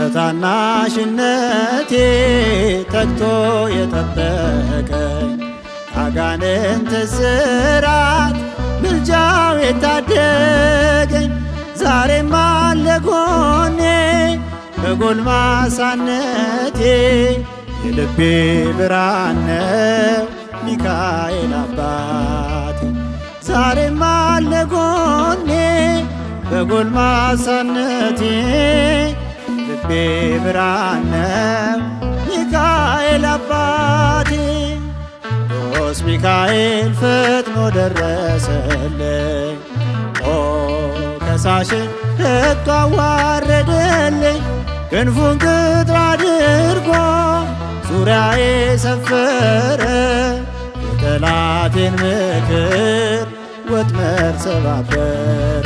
በታናሽነቴ ተግቶ የጠበቀኝ ካጋንንት እስራት ምልጃው የታደገኝ ዛሬም አለ ጎኔ በጎልማሳነቴ የልቤ ብርሃን ነው ሚካኤል አባቴ ዛሬም አለ ጎኔ በጎልማሳነቴ ልቤ ብርሃን ነው ሚካኤል አባቴ። ቅዱስ ሚካኤል ፈጥኖ ደረሰልኝ ኦ ከሳሽን ረግጦ አዋረደልኝ ክንፉን ቅጥር አድርጎ ዙሪያዬ ሰፈረ የጠላቴን ምክር ወጥመድ ሰባበረ።